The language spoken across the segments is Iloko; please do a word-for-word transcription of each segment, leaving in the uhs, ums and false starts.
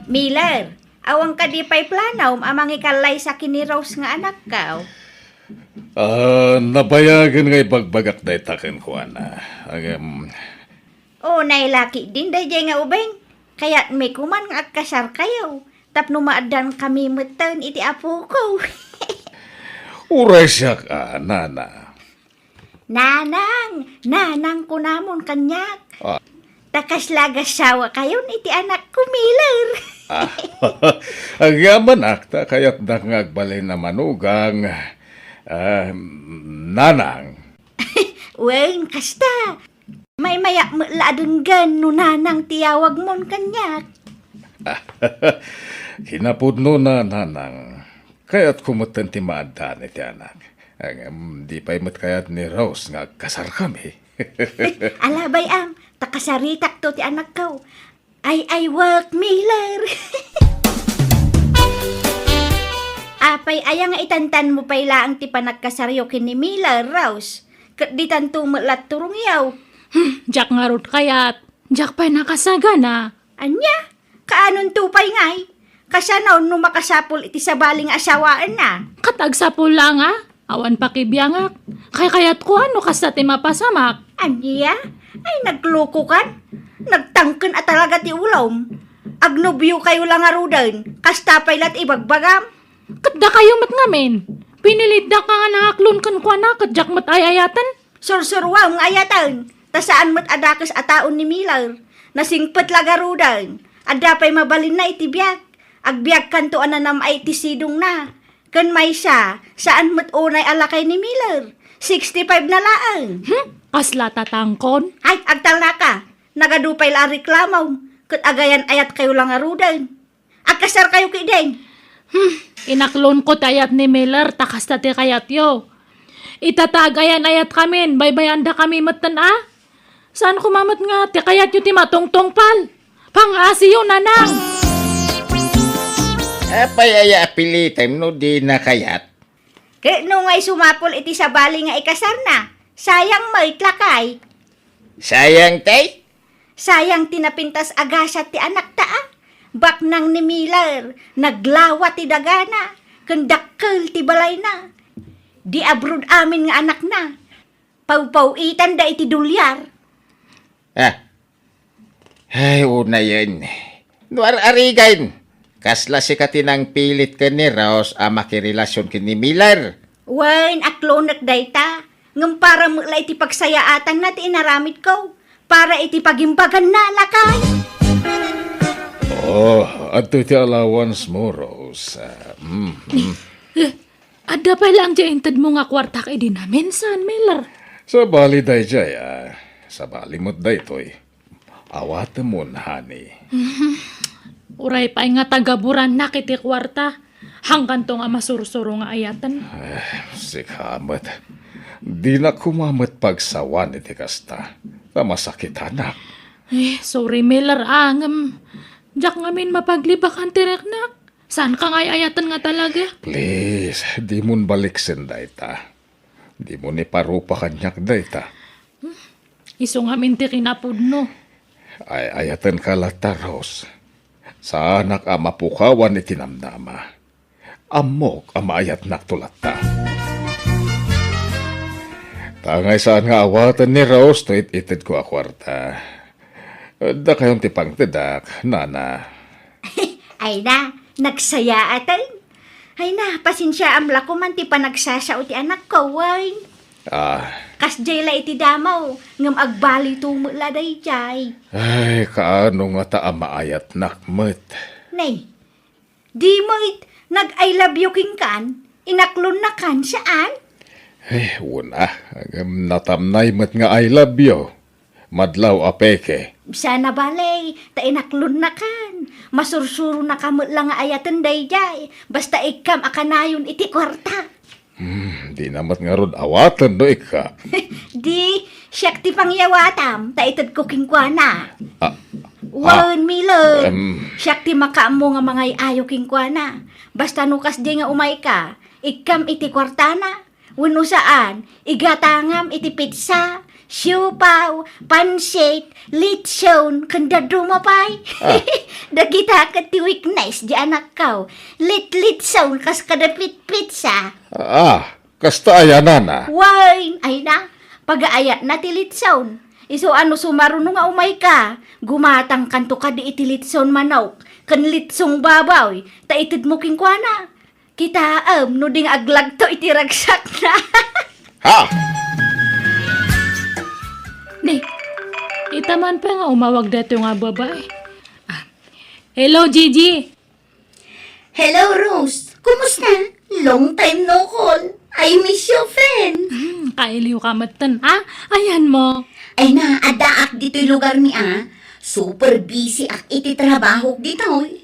Miller, awan kadi pay planom a mangikallaysa ken ni Rose nga anakko? Ah, nabayagen nga ibagbagak dayta kenkuana. Ngem, O, nailaki din daydiay nga ubing. Kayatmi koman nga agkasarkayo tapno maaddankami metten iti apoko. Uray siak a, nana. Nanang, nanang kunamon kaniak. Ah. Ta kasla agasawa kayon iti anakko, Miller. Ah, agyamanak ta kayatdak nga agbalin a manugang, ah, nanang. Wen, kasta. Maymayak met la a denggen no nanang ti yawagmon kaniak. Kinapudnona, nanang. Kayatko metten ti maaddaan iti anak. Ngem di pay met kayat ni Rose nga agkasarkami. Alabay am, ta kasaritakto ti anakko. Ay, ay, work, Miller. Apay aya nga itantanmo pay laeng ti panagkasaryo ken ni Miller, Rose? Ket ditanto met la turongyo. Hmm, diak ngarud kayat. Diak pay nakasagana. Ania? Kaanonto pay ngay? Kasano no makasapul iti sabali nga asawaenna? Ket agsapul la nga, awan pakibiangak. Kaykayatko a no kasta ti mapasamak. Ania? Ay, naglukokan? Nagtangken a talaga ti ulom. Agnobiokayo la ngaruden, kasta pay la ti ibagbagam. Ket dakayo met ngamin. Pinilitdak nga nangaklon kenkuana ket diak met ay-ayaten. Sursuruam nga ayaten, ta saan met a dakes a taon ni Miller. Nasingpet la garuden. Adda pay mabalinna iti biag. Agbiagkanto a nanam-ay iti sidongna. Ken maysa, saan met unay a lakay ni Miller. Sixty-five na laeng. Hmm? Kasla tatangkon? Ay, agtalnaka. Nagadu pay la a reklamom. Ket agayan-ayatkayo la ngaruden. Agkasarkayo ketdin. Hmm, inaklonko ti ayat ni Miller, ta kasta ti kayatyo. Ita ta agayan-ayatkamin, baybayandakami metten a. Saan koma met nga ti kayatyo ti matungtungpal? Pangngasiyo, nanang! Apay aya a pilitem no dina kayat? Ket no ngay sumapul iti sabali nga ikasarna, sayang met lakay. Sayang, tay? Sayang ti napintas a gasat ti anakta a. Baknang ni Miller, naglawa ti dagana, ken dakkel ti balayna. Di abroad amin nga anakna. Pawpaw-itanda iti dolyar. Ah. Ay, unayen. No ar-arigan, kasla sika ti nangpilit ken ni Rose a makirelasion ken ni Miller. Wen, aklonek dayta. Ngem para met la iti pagsayaatanna ti inaramidko. Para iti pagimbaganna, lakay. Oh, adtoy ti allowance mo, Rose. Ah, mm, mm. Eh, adda pay laeng diay intedmo nga kuartak idi namin, saan, Miller? Sabali daydiay, ah. Sabali met daytoy. Awatemon, honey. Mhm. Uray pay nga tagaburannak iti kuarta. Hangganto nga masursuro nga ayaten. Eh, sika met. Dinak koma met pagsawan iti kasta. Ta masakitanak. Eh, sorry, Miller, ah, ngem diak ngamin mapaglibakan ti riknak. Saanka nga ay-ayaten nga talaga? Please, dimon baliksen dayta. Dimon iparupa kaniak dayta. Isu ngamin ti kinapudno. Ay-ayatenka latta, Rose. Saanak a mapukawan iti namnama. Ammok a maayatnakto latta. Tangay saan nga awaten ni Rose to it-itedko a kuarta. Dakayon ti pangtedak, nana. Ay na, nagsayaaten. Ay na, pasensiaam la koman ti panagsasao ti anakko, wen. Ah. Kasdiay la iti damo, ngem agbalito met la daydiay. Ay, kaano ngata a maayatnak met? Nay, di met nag-I love you kenkan, inaklonnakan, saan? Eh, wen a, ngem natamnay met nga I love you. Madlaw a peke. Sana bale, ta inaklonnakan. Masursuronaka met la nga ayaten daydiay. Basta ikkam a kanayon iti kuarta. Hmm, dina met ngarud awaten no ikka. Di, siak ti pangyawatam, ta itedko kenkuana. Ah, Wen, ah, Milo, em. Siak ti makaammo nga mangay-ayo kenkuana. Basta no kasdi nga umayka, ikkam iti kuartana. Wenno saan, igatangam iti pitsa, Siopaw, pansit, litson, ken dadduma pay. Ah. Dagita ket ti weakness di anakko. Lit-litson kas kada pit-pitsa. Ah, kasta aya nana? Wen, ay na, pagaayatna ti litson. Isu a no sumaruno nga umayka, gumatangkanto kadi iti litson manok, ken litsong baboy, ta itedmo kenkuana. Kitaem no di nga aglagto iti ragsakna. Ha? Ni, ita man pay nga umawag daytoy nga babai. Ah, hello, Gigi. Hello, Rose. Kumusta? Long time no call. I miss you, friend. Hmm, kailiw ka metten, ah? Ayanmo. Ay na, addaak ditoy lugar mi, ah. Super busy ak iti trabahok ditoy.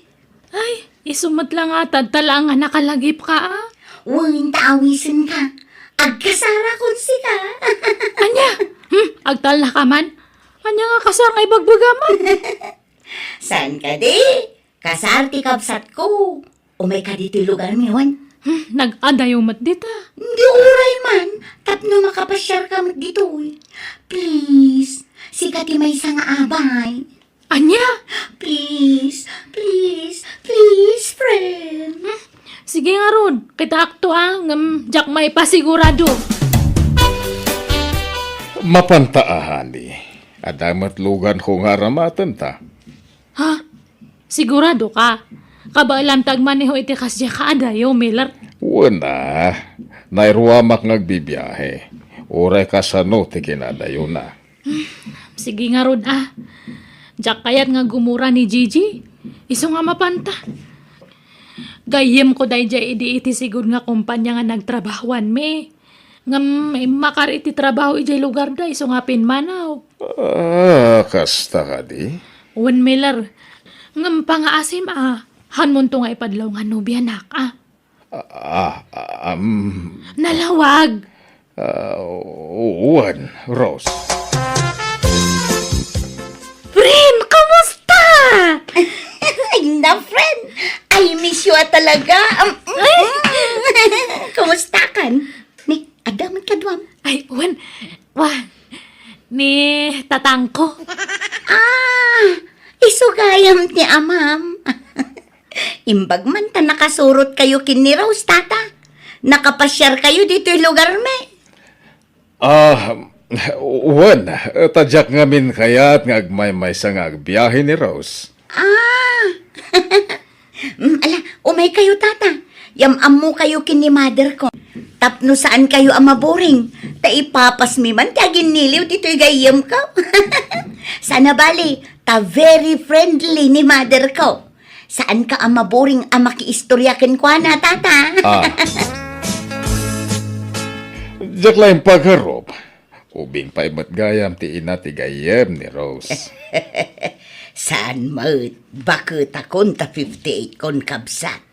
Ay, isu met la nga, tadta laeng nga nakalagipka, ah. Wen ta awisenka. Agkasarakon sika. Ania? Hmm, agtalnaka man? Ania nga kasar nga ibagbagam? Saan kadi? Kasar ti kabsatko. Umayka ditoy lugar mi, wen. Hmm, nag-adayo met dita. Di uray man, tapno makapasiarka met ditoy. Please, sika ti maysa nga abay. Ania? Please, please, please, friend. Hmm? Sige ngarud, kitaakto a, ngem diak maipasigurado. Mapanta a, honey. Adda met luganko nga aramatenta. Ha? Sigurado ka? Kabaelam ti agmaneho iti kasdiay ka adayo, Miller? Wen a, nairuamak nga agbibiahe. Uray kasano ti kinadayona. Sige ngarud a. Diak kayat nga gumura ni Gigi. Isu nga mapanta. Gayyemko daydiay idi iti sigud nga kompania nga nagtrabahoanmi. Ngem immakar iti trabaho idiay lugarda isu nga pimmanaw. Ah, kasta kadi? Wen, Miller. Ngem pangaasim a, hanmonto nga ipadlaw nga nobianak a. Ah, ah, um, Nalawag. Ah, wen, Rose. Friend, kumusta? Ay, na, friend. I miss you a talaga. Um, mm, mm. Kumusta kan? Ni, adda met kaduam? Ay, wen. Wa, ni tatangko. Ah, isu gayam ti amam. Imbag man ta nakasurot kayo ken ni Rose, tata. Nakapasiar kayo ditoy lugar mi. Ah, wen, ta diak ngamin kayat nga agmaymaysa nga agbiahe ni Rose. Ah! Mm, ala, umay kayo, tata. Yam-ammo kayo ken ni mother ko. Tapno saan kayo a maboring. Ta ipapasmi man ti aginniliw ditoy gayyem ko. Sana bali, ta very friendly ni mother ko. Saanka a maboring a makiistoria kenkuana, tata? Ah. Diak laeng pagarup. Ubing pay met gayam ti ina ti gayyem ni Rose. Saan met, baketakon ta fifty-eight kon, kabsat.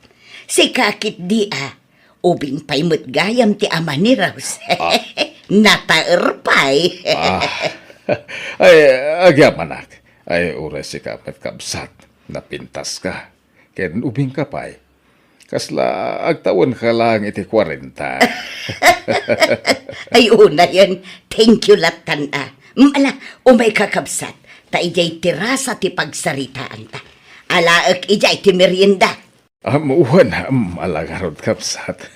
Sika ketdi a, ubing pay met gayam ti ama ni Rose. Ah. Nataer pay. Ah. Ay, agyamanak. Ay, uray sika met, kabsat. Napintaska. Ken ubingka pay. Kasla agtawenka laeng iti kuarenta. Ay, unayen. Thank you lattan a. Mm, ala, umayka, kabsat. Ta idiay terasa ti pagsaritaanta. Alaek idiay ti merienda. Am, wen, am, ala ngarud, kabsat.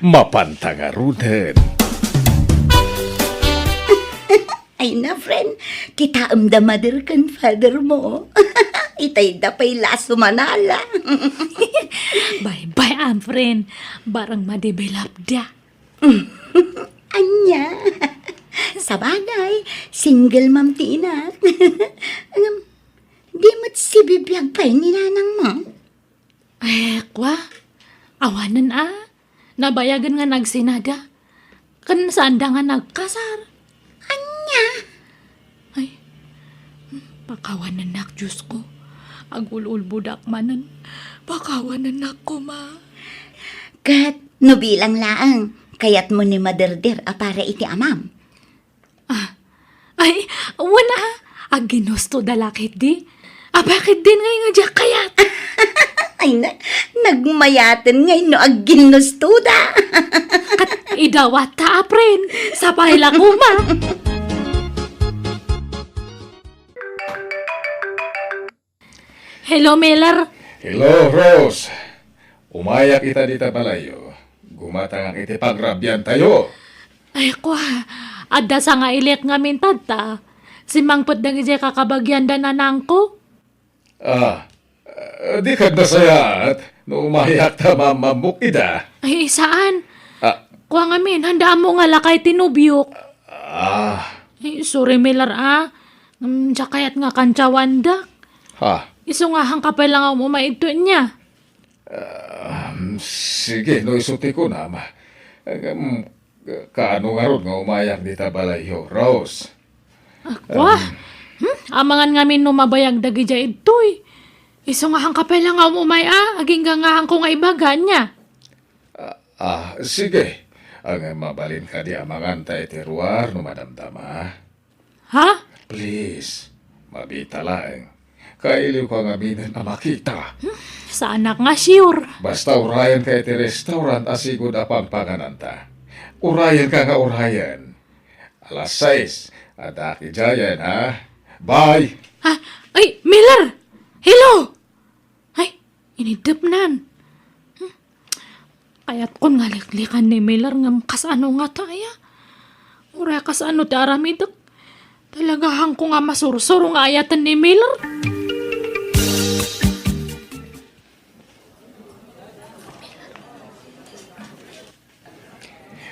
Mapanta ngaruden. Ay na, friend, kitaem da mother ken father mo. Itay da pay la a sumanala. Bye-bye, am, friend. Barang madevelop da. Ania? Sabagay, single mom ti inak. Ngem, di met sibibiag pay ni nanang mo? Eh, kwa? Awanen a. Nabayagen nga nagsinada. Ken saanda nga nagkasar. Ania? Ay, pakawanennak, Diyos ko. Agul-ulbodak manen. Pakawanennak koma. Ket no bilang laeng, kayatmo ni maderder a para iti amam? Ah, ay, wen a, agginusto da la ketdi. Apay ketdin ngay nga diak kayat? Ay, na, nagmayaten ngay no agginusto da. Ket idawat ta, apren, sapay la koma. Hello, Miller. Hello, Rose. Umayak ita dita balayyo. Gumatangak iti pagrabiantayo. Ay, kwa, adda sangailik ngamin tatta. Simmangpet dagiti kakabagian da nanangko. Ah, eh, di kad nasayaat no umayak ta mamammok ida. Ay, saan? Ah. Kua ngamin, handa ammo nga lakay ti nobiok. Ah. Ay, sorry, Miller, ah. Mm, diak kayat nga kantsawandak. Ha? Isu nga, haanka pay la nga umay idto ania. Ah, sige, no isu ti kunam. Ngem, kaano ngarud nga umayak dita balayyo, Rose? Ah, kua? Em. Hmm? Amangan ngamin no mabayag dagidiay idtoy. Isu nga, haanka pay la nga umay, ah, agingga nga haanko nga ibaga ania. Ah, ah, sige. Ang mabalin kadi amangan ta iti ruar no madamdama. Ha? Please, mabita laeng. Kailiwka ngaminen a makita. Hmm, saanak nga sure. Basta urayenka iti restaurant a sigud a pampangananta. Urayenka nga urayen. Alas sais, addaak idiayen, ha? Bye! Ha? Ay, Miller! Hello! Ay, iniddepnan. Hmm. Kayatkon nga liklikan ni Miller ngem kasano ngata aya? Uray kasano ti aramidek? Talaga haanko nga masursuro nga ayaten ni Miller?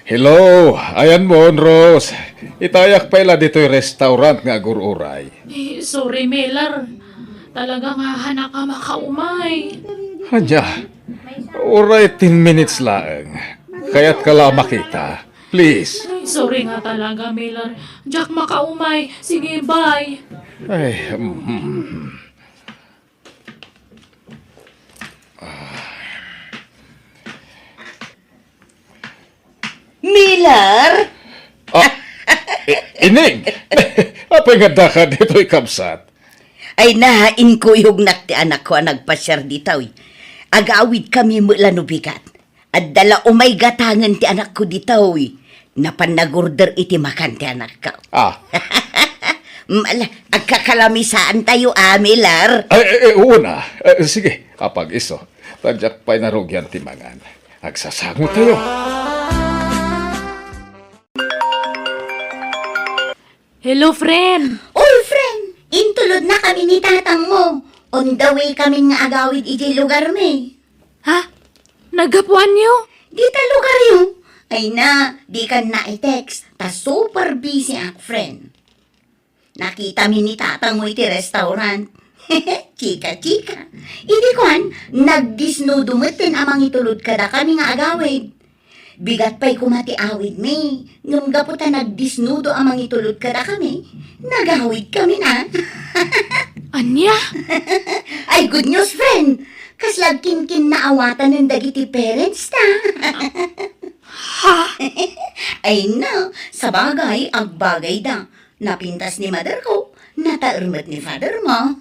Hello, ayanmon, Rose. Itayak pay la ditoy restaurant nga agur-uray. Eh, sorry, Miller. Talaga nga haanak a makaumay. Ania? Uray ten minutes laeng. Kayatka la a makita. Please. Ay, sorry nga talaga, Miller. Diak makaumay. Sige, bye. Ay, mm. Miller? Ah, I-, Ining! Apay nga addaka ditoy, kabsat? Ay na, inkuyognak ti anakko a nagpasiar ditoy. Agawidkami met la no bigat. Adda la umay gatangen ti anakko ditoy. Napan nagorder iti makan ti anakko. Ah. Mm, ala, agkakalamisaantayo, ah, Miller. Ay, ay, ay, uu na. Eh, sige, apag-isu. Ta diak pay narugian ti mangan. Agsasangotayo. Hello, friend. Oy, friend! Intulodnakami ni tatangmo. On the way kami nga agawid idiay lugarmi. Ha? Naggapuanyo? Dita lugaryo? Ay na, dikan na i-text. Ta super busy ak, friend. Nakitami ni tatangmo iti restaurant. Chika-chika. Idi kuan, nagdisnudo metten a mangitulod kadakami nga agawid. Bigat pay koma ti awidmi, ngem gapu ta nagdisnudo a mangitulod kadakami, nagawidkami na. Ania? Ay, good news, friend! Kasla agkinkinnaawatanen dagiti parents ta. Ha? Ay na, sabagay, agbagayda. Napintas ni mother ko, nataer met ni father mo.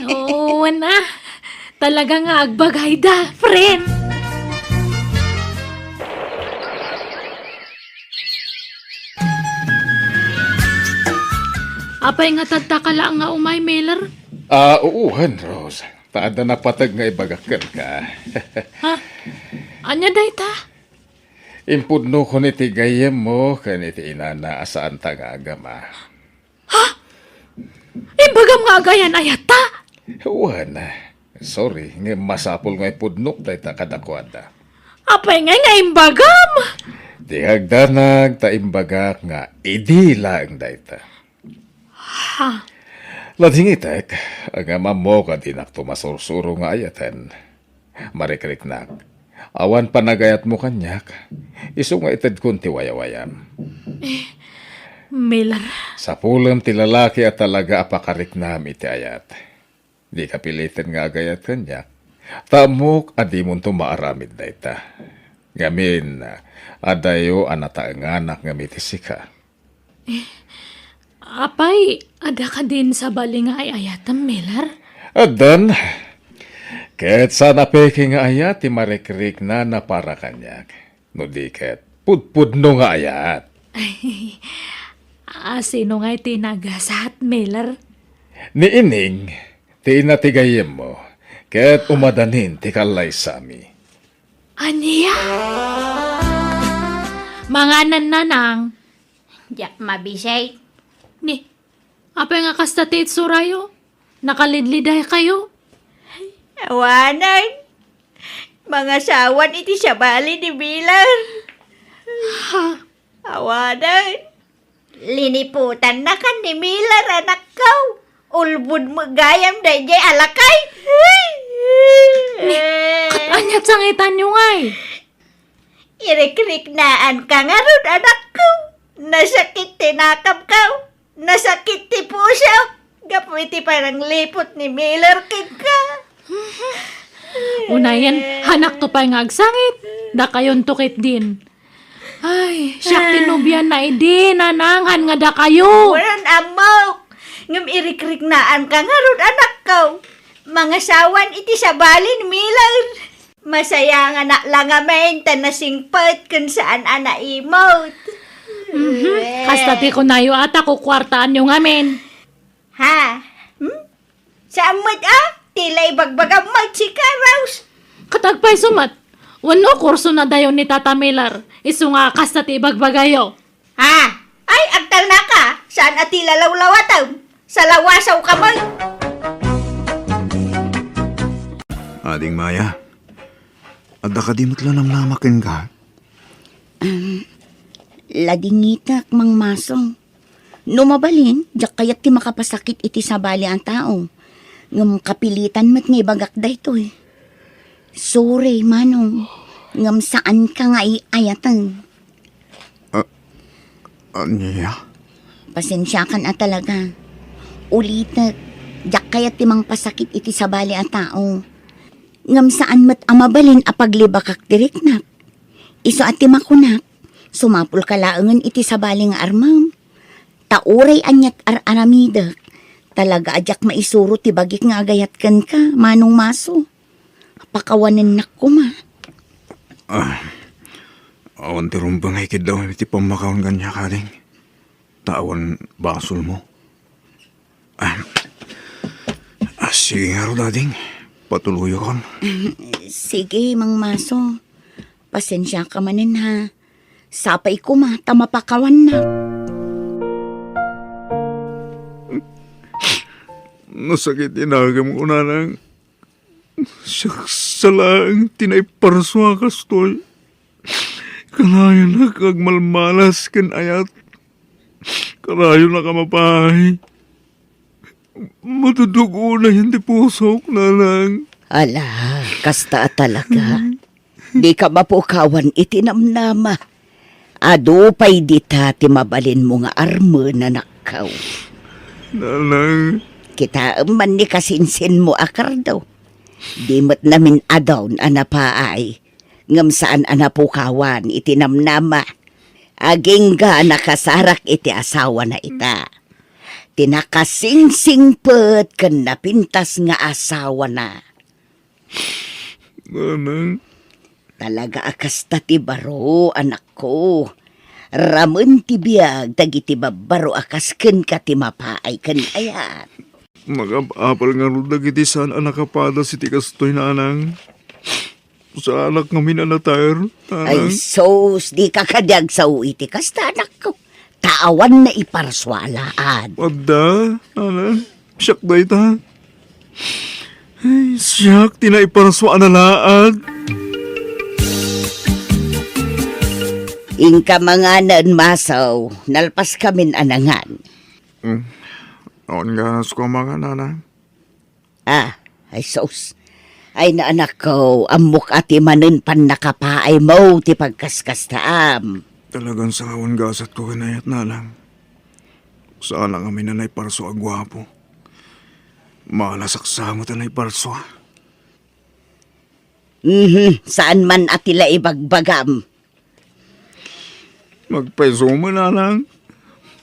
Oo na. Talaga nga agbagayda, friend. Apay nga tattaka laeng nga umay, Miller? Ah, uwan, Rose. Ta adda napateg nga ibagak kenka. Ha? Ania dayta? Impudnokon iti gayyemmo ken iti inana a saanta nga agama. Ha? Imbagam nga agayan-ayatta? Wen, sorry, ngem masapul nga ipudnok dayta kadakuada. Apay ngay nga imbagam? Di agdanag ta imbagak nga idi laeng dayta. Ha? Ladingitek, ngem ammok a dinakto masursuro nga ayaten. Marikriknak. Awan panagayatmo kaniak. Isu nga itedkon ti wayawayam. Eh, Miller. Sapulem ti lalaki a talaga a pakariknam iti ayat. Dika piliten nga agayat kaniak. Ta ammok a dimonto maaramid dayta. Ngamin, adayo a nataenganak ngem iti sika. Eh, apay, adda kadin sabali nga ay-ayatem, Miller? Addan, ket saan a peke nga ayat ti marikriknana para kaniak. No di ket, pudpudno nga ayat. Ay, a, sino nga iti nagasat, Miller? Ni Ining, Ti ina ti gayyemmo, ket umadanin ti kallaysami. Ania? Manganan, nanang. Diak mabisay. Ni, apay nga kasta ti itsurayo? Nakalidliday kayo? Awanen. Mangasawan iti sabali ni Miller. Ha? Awanen. Liniputannakan ni Miller, anakko. Ulbod met gayam daydiay a lakay. Ni, ket ania't sangitanyo ngay? Irikriknaanka ngarud, anakko. Nasakit ti nakabko. Nasakit ti pusok. Gapu iti panangliput ni Miller kenka. Unayen, hanakto pay nga agsangit. Dakayonto ketdin. Ay, siak ti nobianna idi, nanang, haan nga dakayo. Wen, ammok. Ngem irikriknaanka ngarud, anakko. Mangasawan iti sabali ni Miller. Masayanganak la ngamin ta nasingpet ken saan a naimot. Mhm. Eh. Kasta ti kunayo a ta kukuartaanyo ngamin. Ha? Hmm? Saan met a? Ti la ibagbagam met sika, Rose. Ket agpayso met. Wenno kurso na dayon ni Tata Miller. Isu nga kasta ti ibagbagayo. Ha? Ay, agtalnaka. Saan a ti lalawlawatem? Salawasawka met. Ading Maya, adda kadi met la namnama kenka? Um, ladingitek, Mang Maso. No mabalin, diak kayat ti makapasakit iti sabali a tao. Ngem kapilitan met nga ibagak daytoy. Sorry, Manong. Ngem saanka nga ay-ayaten. A-, ania? Pasensiakan a talaga. Ulitek, diak kayat ti mangpasakit iti sabali a tao. Ngem saan met a mabalin a paglibakak ti riknak. Isu a ti makunak, sumapulka laengen iti sabali nga armem. Ta uray ania't ar-aramidek, talaga a diak maisuro ti bagik nga agayat kenka, Manong Maso. Pakawanennak koma. Ah, awan ti rumbeng a ikiddaw iti pammakaon kaniak, ading. Ta awan basolmo. Ah, ah, sige ngarud, ading. Patuloyakon. Sige, Mang Maso. Pasensiaka manen, ha. Sapay koma ta mapakawannak. Nasakit ti nakem, nanang. Siak sa laeng ti naiparsua kastoy. Kanayonak agmalmalas ken ayat. Kanayonak a mapaay. Matudtugonayan ti pusok, nanang. Ala, kasta a talaga. Dika mapukawan iti namnama. Adu pay dita ti mabalinmo nga armen, anakko. Nanang. Kitaem man ni kasinsinmo a kardo. Di met namin-adaw a napaay. Ngem saan a napukawan iti namnama. Agingga a nakasarak iti asawana ita. Ti nakasingsingpet ken napintas nga asawana. Nanang. Talaga a kasta ti baro, anakko. Ramen ti biag dagiti babbaro a kas kenka ti mapaay ken ayat. Nakap-apal ngarud dagiti saan a nakapadas iti kastoy, nanang. Saanak ngamin a nataer, nanang. Ay, sus, dika kadi agsao iti kasta, anakko. Ta awan naiparsua a laad. Adda, nanang. Siak dayta. Ay, siak ti naiparsua a laad. Inka manganen, Maso, nalpaskamin a nangan. Mm. Awan ganas ko a mangan, nanang. Ah, ay sus. Ay, anakko, ammok a ti manen pannakapaaymo ti pagkaskastaam. Talagan saan a gasatko ken ayat, nanang. Saan a ngamin a naiparsua a guapo. Malasaksa met a naiparsua. Mhm, saan man a ti la ibagbagam. Agpayso met, nanang.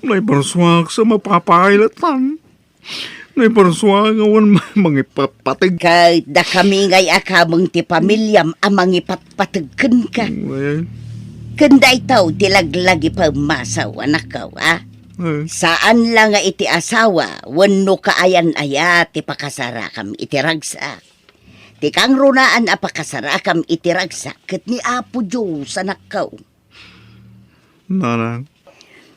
Naiparsuak sa mapapailatan. Naiparsuak nga awan ma-, mangipatpateg. Ket dakami ngay a kameng ti pamiliam a mangipatpateg kenka. Ay. Ken daytoy ti laglagipem, Maso, anakko, a? Eh. Saan la nga iti asawa wenno kaayan aya ti pakasarakam iti ragsak. Ti kangrunaan a pakasarakam iti ragsak ket ni Apo Dios, anakko. Nanang.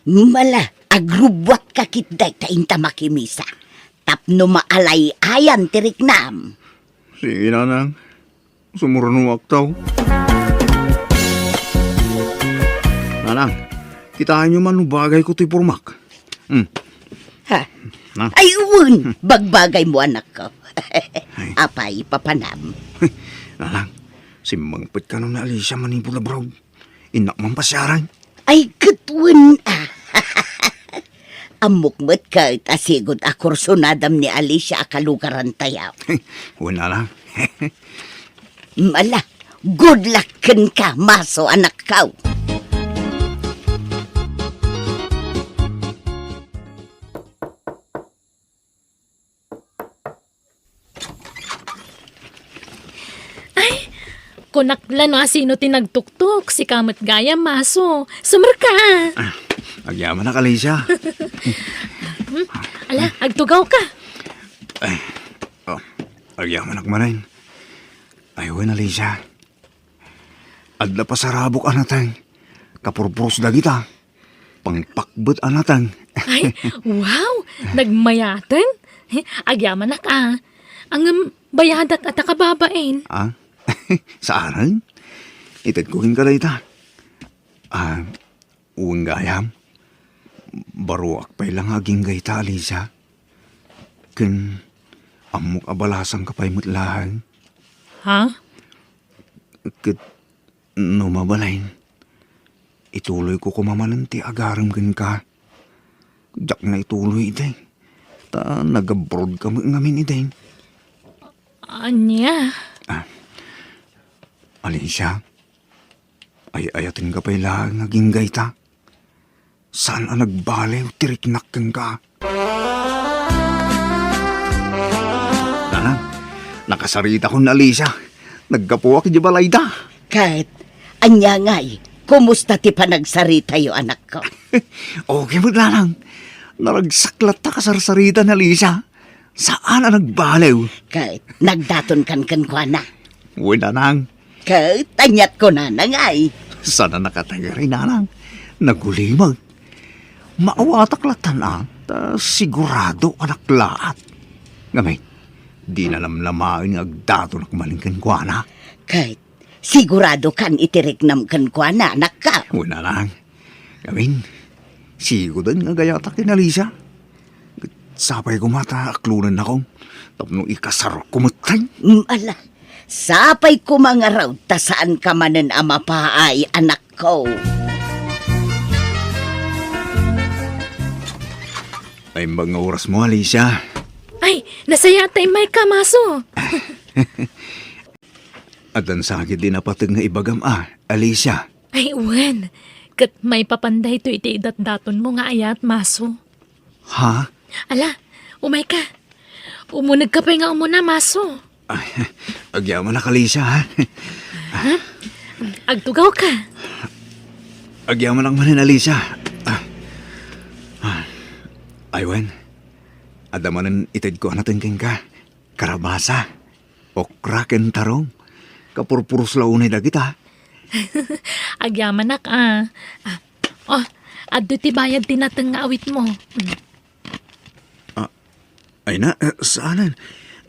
Mala, agrubbuatka ketdi ta inta makimisa. Tapno maalay-ayan ti riknam. Sige, Nanang. Sumurnuak taw. Nanang, kitaenyo man no bagayko ti pormak. Hmm. Ha? Na? Ay, wen! Bagbagaymo, anakko. Ay. Apay, papanam? Nanang, simmangpet kano ni Alicia manipud abroad. Innak man pasiaran. Ay, ket wen, a. Ammok met ket a sigud a kursunadam ni Alicia a kalugarantayo. Wen, ala. Ala, good luck kenka, Maso, anakko. Ay, kunak la no asino ti nagtuktok, sika met gayam, Maso. Sumerka. Ah, agyamanak, Alicia. Hmm, ala, agtugawka. Ay, oh, agyamanak manen. Ay, wen, Alicia. Adda pasarabok a nateng. Kapurpuros dagita. Pangpakbet a nateng. Ay, wow! Nagmayaten? Agyamanak a. Ngem bayadak a ta kababain. Ah? Saanen? Itedko kenka dayta. Ah, wen gayam. Baruak pay la nga agingga ita, Alicia. Ken ammok a balasangka pay met laeng. Ha? Ket no mabalin, ituloyko koma manen ti agarem kenka. Diak na ituloy idi. Ta nag-abroad ka met ngamin idi. Ania? Ah, Alicia, ay-ayatenka pay laeng nga agingga ita. Saan a nagbaliw ti riknak kenka? Nanang, nakasaritakon ni Alicia. Naggapuak idiay balayda. Ket, ania ngay, kumusta ti panagsaritayo, anakko? Okay met, Nanang. Naragsak latta kasarsarita ni Alicia. Saan a nagbaliw. Ket nagdatonkan kenkuana. Wen, Nanang. Ket aniat kunana ngay? Saan a nakatagari, Nanang. Nagulimag. Maawatak lattan a, ta sigurado a naklaat. Ngamin, dina namnamaen nga agdatonak manen kenkuana. Ket siguradokan iti riknam kenkuana, anakko. Wen, Nanang. Ngamin, siguden nga agayatak ken Alicia. Sapay koma ta aklonennakon tapno ikasarko metten. Mm, ala. Sapay koma ngarud ta saanka manen a mapaay, anakko. Naimbag nga orasmo, Alicia. Ay, nasayaat ta immayka, Maso. Addan sakit ti napateg nga ibagam a, Alicia. Ay, wen. Ket maipapan daytoy iti idatdatonmo nga ayat, Maso. Ha? Ala, umayka. Umunegka pay nga umuna, Maso. Ay, agyamanak, Alicia, ha? Ha? Agtugawka. Agyamanak manen, Alicia. Ah. Ah. Ay, wen. Adda manen itedko a nateng kenka. Karabasa, okra ken tarong. Kapurpuros la unay dagita. Agyamanak a. Ah, oh, adda ti bayad ti nateng nga awitmo. Mm. Ah, ay na, eh, saanen?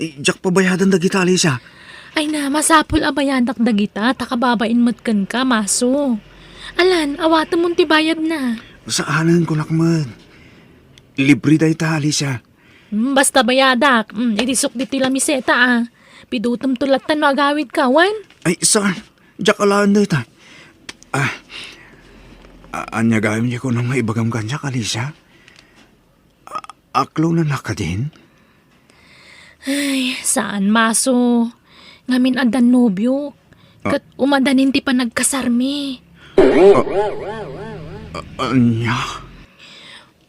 Eh, diak pabayadan dagita, Alicia. Ay na, masapul a bayadak dagita, ta kababain met kenka, Maso. Alan, awatemon ti bayadna. Saanen, kunak met. Libre dayta, Alicia. Hmm, basta bayadak. Hmm, idisok ditoy lamiseta, a. Pidutemto latta no agawidka, wen? Ay, saan? Diak alaen dayta. Ah, a-, ania gayam diay kunam nga ibagam kaniak, Alicia? A-, aklonennak kadin? Ay, saan, Maso. Ngamin addan nobiok. Ah. Ket umadanin ti panagkasarmi. Ah, ah, ania?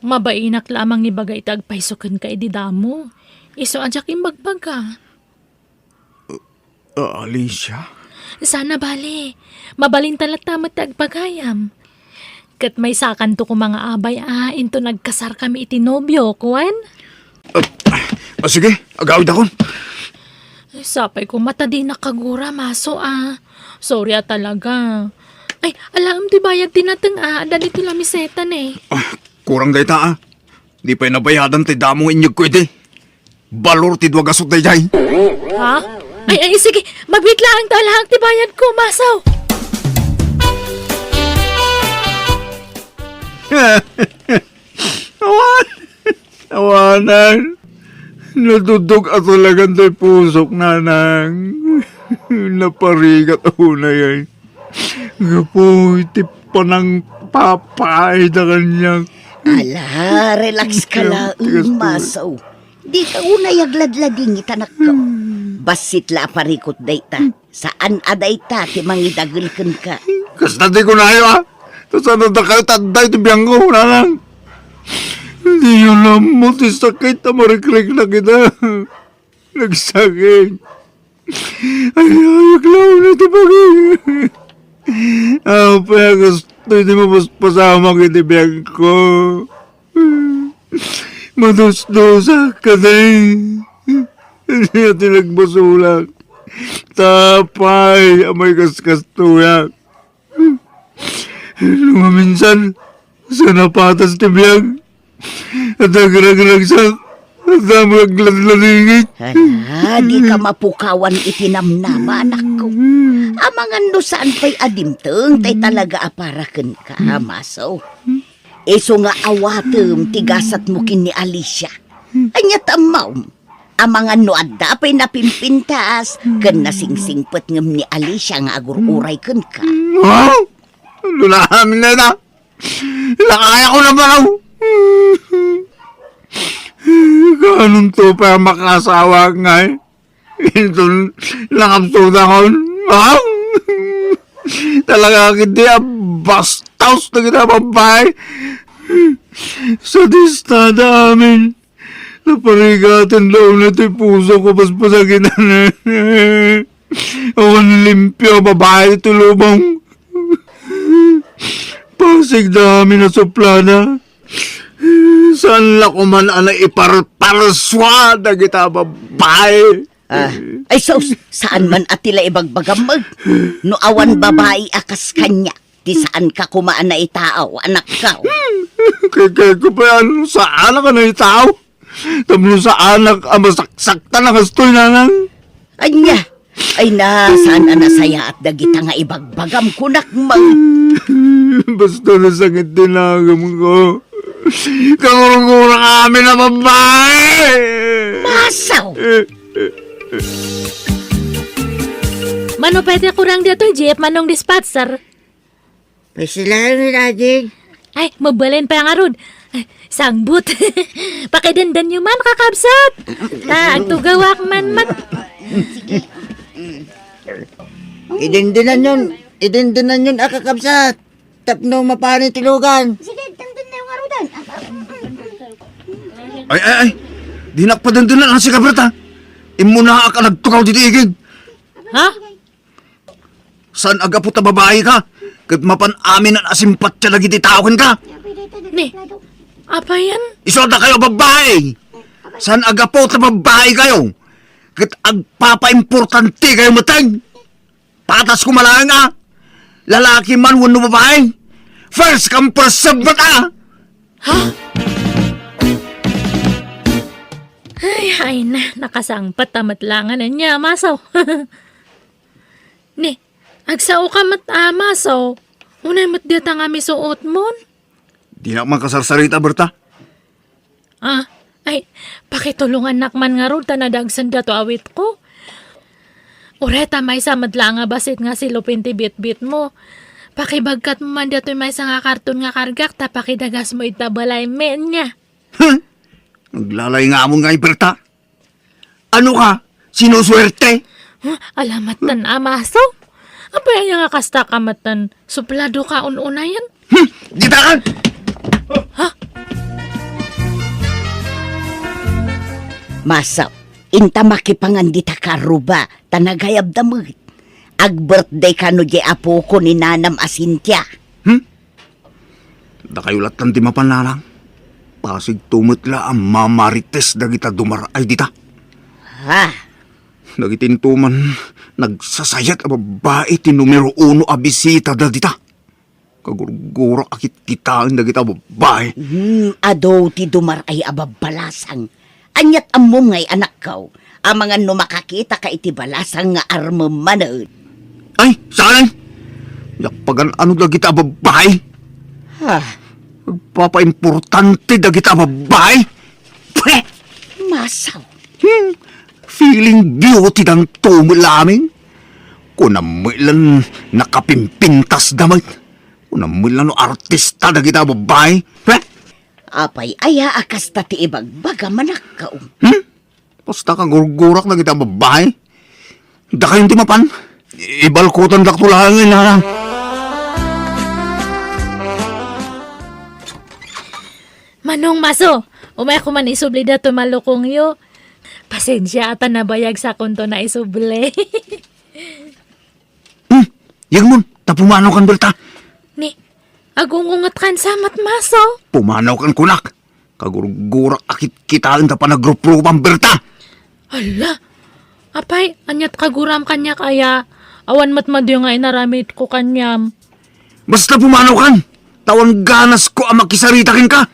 Mabainak la a mangibaga iti agpayso kenka idi damo. Isu a diak imbagbaga. Ah, Alicia? Saan a bale. Mabalinta latta met ti agpagayam. Ket maysakanto koma nga abay a, inton agkasarkami iti nobiok, wen? Ah, ah, sige, agawidakon. Ay, sapay koma ta dinak agura, Maso, a. Sorry a talaga. Ay, alaem ti bayad ti nateng a, adda ditoy lamiseta ne. Ah, kurang dayta, a. Di pay nabayadan ti damo nga inyegko idi. Balor ti dua gasut daydiay. Ha? Ay, ay, sige. Magbiit laeng ta alaak ti bayadko, Maso. Awan. Awanan. Natudog a talagan ti pusok, nanang. Naparigat a unay ay. Gapu iti panangpapaayda kaniak. Ala, relax ka laeng, Maso. Dika unay agladladingit, anakko. Bassit la a parikut dayta. Saan a dayta ti mangidagel kenka. Kasta ti kunayo, a. Ta saan a dakayo ti adda iti biangko, nanang. Diyo ammo ti sakit a marikriknak ita. Nagsakit. Ay, ay, aglawna ti bagi. Apay a kastoy ti mapaspasamak iti biagko. Madusdosak kadi. Ania ti nagbasolak? Apay a maikaskastoyak? No maminsan, sa napatas ti biag, at agragragsak, at damo agladladingit. Ala, dika mapukawan iti namnama, anakko. Amangan no saan pay a dimteng, tay talaga a para kenka, Maso. Isu nga awatem ti gasatmo ken ni Alicia. Ania ti ammom? Amangan no adda pay napimpintas ken nasingsingpet ngem ni Alicia nga agur-uray kenka. Ha? Ano na amin na ita? Nakayako na ba raw? Kaanonto pay a makaasawa ngay? Inton nakabsurdakon. Ha? Talaga ketdi a bastos dagiti a babbai. Sadistada amin. Naparigatenda unay ti pusok a paspasakitan. Awan limpio a babai ti lubong. Pasigda amin a suplada. Saan la koman a naiparparsua dagita a babbai. Ah, ay sus, saan man a ti la ibagbagam, no awan babai a kas kaniak, ti saanka koma a naitaaw, anakko. Kay, kay ko pa yan, saan ka naitaaw? Tapno saanak a masaksaktan a kastoy, nanang. Ania? Ay na, saan a nasayaat dagita nga ibagbagam, kunak man. Basta nasakit ti nagamko. Kangurungurak amin a babbai! Masaw! Mano pay ti kurang ditoy jeep, Manong Dispatcher? Pasilaen ni Daddy. Ay, mabalin pa ngarud. Ay, sangbut. Pakidendenyo man, kakabsat. Ta, agtugawak man, mat- Idendenan yon, idendenan yon a kakabsat. Tapno mapan ti lugan. Sige, denden na yung arudan. Ay, ay, ay. Dinak padendenan, a, si Gabriel, ta. Immunaak a nagtukaw ditoy igid. Ha? Saan a gapu ta babai ka, ket mapan amin a simpatya dagiti tao kenka? Ni, apay yan? Isu a dakayo a babai! Saan a gapu ta babai kayo, ket agpapaimportante kayo metten? Patas koma laeng a, lalaki man wenno babai, first come, first serve met a! Ha? Ay, ay na, nakasangpet a met laeng a nia, Masaw. Ni, agsaoka met a, Masaw. Unay met dayta nga misuotmon? Dinak makasarsarita, Berta. Ah, ay, pakitulongannak man ngarud ta nadagsen daytoy awitko. Uray ta maysa met laeng a bassit nga silupin ti bitbitmo. Pakibagkatmo man daytoy maysa nga karton nga kargak ta pakidagasmo ita balaymi, ania. Huh? Aglalay nga amon nga iberta. Ano ka? Sinusuwerte? Huh? Ala metten a, Masaw. Apay aya nga kasta ka metten? Suplado ka un-unayen? Hmm, ditakan! Ha? Masaw, inta makipangan dita karruba, ta nagayabda met. Ag-birthday kano diay apoko ni nanam a Cynthia. Hmm? Dakayo lattan ti mapan, nanang. Pasigto met la a mamarites dagita dumar-ay dita. Ha? Dagiti intoman nagsasayat a babbai ti numero uno a bisitada dita. Kagurgurak a kitkitaen dagita babbai. Hmm, adu ti dumar-ay a babbalasang. Aniat ammom ngay, anakko, amangan no makakitaka iti balasang nga armem manen. Ay, saan? Diak pagan-ano dagita a babbai? Ha? Agpapaimportante dagita a babbai? Pwe! Masaw. Hmm, feeling beauty danto met la amin. Kunam met lan nakapimpintas da met. Kunam met lan no artista dagita a babbai. Pwe! Apay aya a kasta ti ibagbaga, manakkaw? Hmm? Basta kagurgurak dagita a babbai. Dakayon ti mapan. Ibalkutandakto laeng, nanang. Manong Maso, umay ko man isubli da to malukongyo. Pasensia ta nabayag sa konto na isubli. Hmm, yegmon, ta pumanaw kan Berta. Ni, agungunget kan samat, Maso. Pumanaw kan kunak. Kagurgurak a kitkitaen ta panagruprupam, Berta. Ala, apay, aniat kaguram kaniak aya? Awan met madi nga inaramid ko kaniam. Basta pumanaw kan, ta awan ganas ko a makisarita kenka.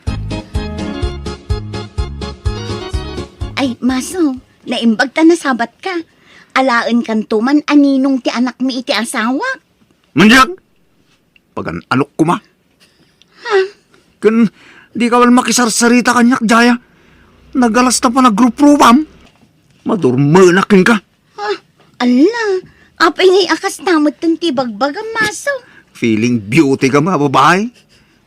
Ay, Maso, naimbag ta nasabat ka. Alaen kanto man a ninong ti anakmi iti asawa. Mandiak! Pagan-anok koma. Ha? Ken, di ka man makisarsarita kaniak, Jaya. Nagalas ta panagruprupam. Madurmenak kenka. Ha? Ala, apay ngay a kasta metten ti bagbagam, Maso? Feeling beauty ka, mga babae.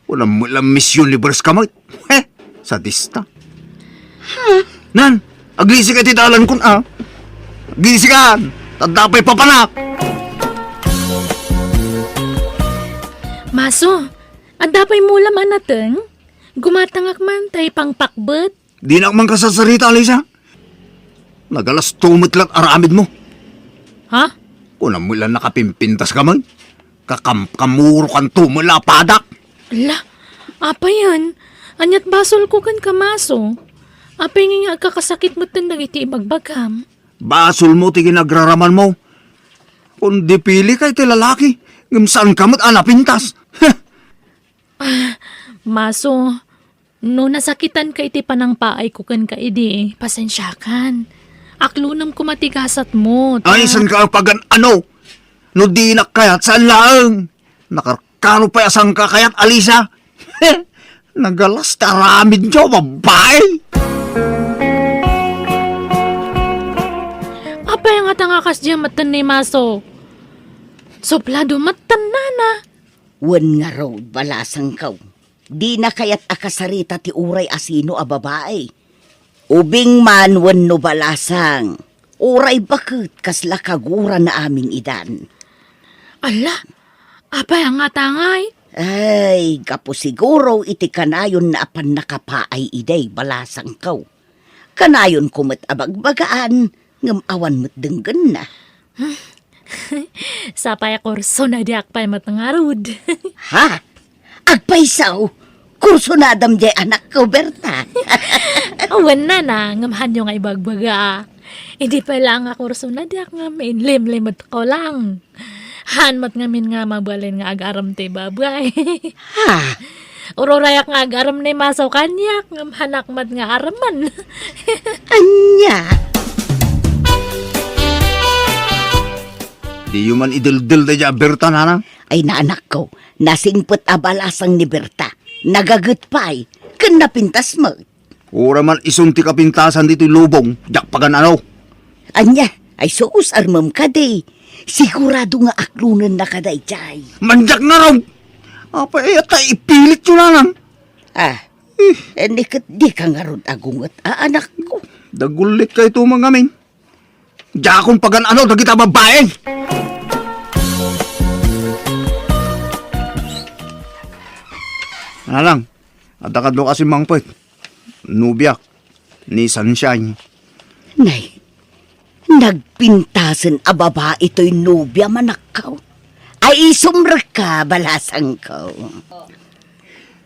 Kunam met la Miss Universe ka met. He, sadista. Ha? Nan, agisik iti dalan kun, a. Agisikan, tadda pay papanak. Maso, adda pay mulam a nateng? Gumatangak man tay pangpakbet. Dinak man kasarsarita, Alisa. Nagalasto met la aramid mo. Ha? Kunam met la nakapimpintas ka man. Kakamkamuro kanto met la a padak. Ala, apayen? Aniat basol ko ken ka, Maso? Apay nga agkakasakit metten dagiti ibagbagam? Basol mo ti ginagraraman mo. Kun dipili ka iti lalaki, ngem saan ka met a napintas. Heh! Ah, Maso, no nasakitan ka iti panangpaay ko ken ka idi, pasensiakan. Aklonem koma ti gasat mo, ta Ay, saan ka pagan-ano? No dinak kayat, saan laeng? Nakarkano pay a saan ka kayat, Alisa? Nagalas ti aramid nyo, babae! Apay nga ta nga kasdiay metten ni Maso? Suplado metten, nana. Wen ngarud, balasangko. Dina kayat a kasarita ti uray asino a babae. Ubing man wenno balasang, uray baket kasla kagurana amin idan. Ala, apay a ngatangay? Ay, gapu siguro iti kanayonna a pannakapaay idiay balasangko. Kanayonko met a bagbagaan, ngem awan met denggenna. Sapay a kursonadiak pay met ngarud. Ha? Agpayso? Kursonadam diay anakko, Berta? Wen, nana, ngem haanyo nga ibagbaga. Idi pay laeng a kursonadiak ngem inlimlimetko lang. Haan met ngamin nga mabalin nga agarem ti babae. Ha? Ururayak nga agarem ni Maso kaniak, ngem haanak met nga aremen. Ania? Diyo man ideldel daydiay a Berta, nanang? Ay, nanakko, nasingpet a balasang ni Berta. Nagaget pay, ken napintas met. Uray man isun ti kapintasan ditoy lubong, diak pagan-ano. Ania? Ay sus, armem kadi. Sigurado nga aklonennaka daydiay. Mandiak ngarud! Apay aya ta ipilityo, nanang? Ah, eh, ni ket dika ngarud agunget a anakko. Dagullit kayto mangamin. Diakon pagan-ano dagita babaeng. Nanang, adda kadlo kasi mangpet. Nobiak ni Sunshine. Nay, nagpintasen a babai toy nobia, manakkaw. Ay, isumrekka, balasangko.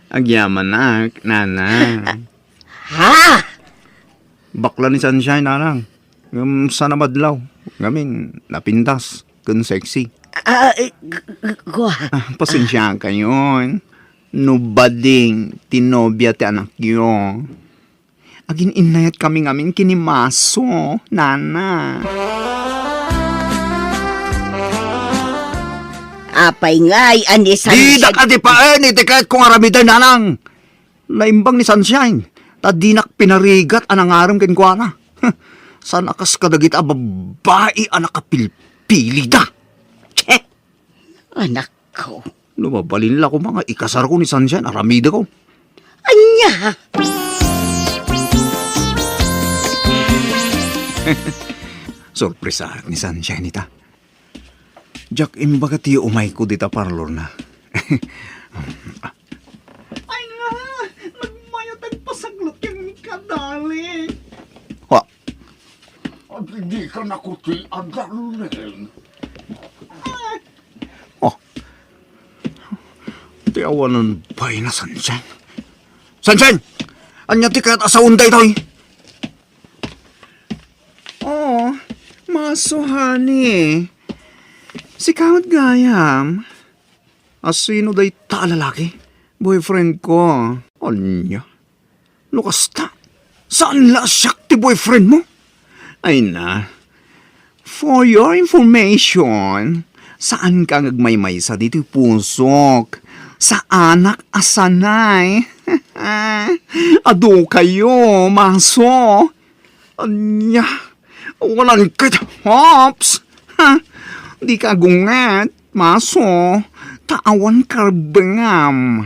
Agyamanak, nanang. Ha? Bakla ni Sunshine, nanang. Ngem saan a madlaw. Ngamin, napintas ken sexy. Ah, eh, g-, g-, gua. Ah, pasensiakayon. No bading ti nobia ti anakyo. Agin-innayat kami ngamin ken ni Maso, nana. Apay ngay, ani Dida Sunshine? Ka di paen iti kayat kong aramiden, nanang. Naimbang ni Sunshine, ta dinak pinarigat a nangarem kenkuana. Saan a kas kadagiti a babbai a nakapilpilida. Che! Anakko. No mabalin la koma nga ikasarko ni Sunshine, aramideko. Ania? Sorpresaak ni Sunshine ita. Diak imbaga ti umayko dita parlorna. Ay nga, nagmayat agpasaglut ken kadali. Wa. Adi, di ka nakuti, a darling. Oh. Ti awanan pay na Sunshine. Sunshine! Ania ti kayat a sound daytoy? Oh, Maso, honey. Sika met gayam. A sino dayta a lalaki? Boyfriend ko. Ania? No kasta, saan la a siak ti boyfriend mo? Ay na. For your information, saan ka nga agmaymaysa ditoy pusok. Saanak a sanay. Adu kayo, Maso. Ania? Walan ket hops? Ha? Di ka gunget, Maso, ta awan karbengam.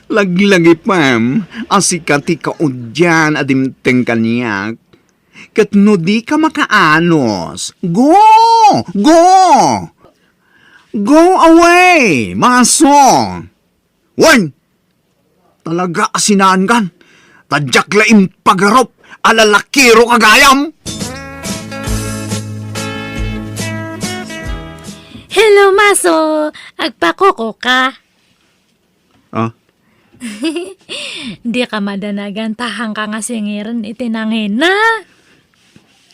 Laglagipem a sika ti kaudian a dimteng kaniak. Ket no di ka makaanos, go! Go! Go away, Maso! Wen! Talaga a sinaankan, ta diak la impagarup a lalakiro ka gayam! Hello, Maso! Agpakuko ka? Ah? Di ka madanagan ta haanka nga singiren iti nangina?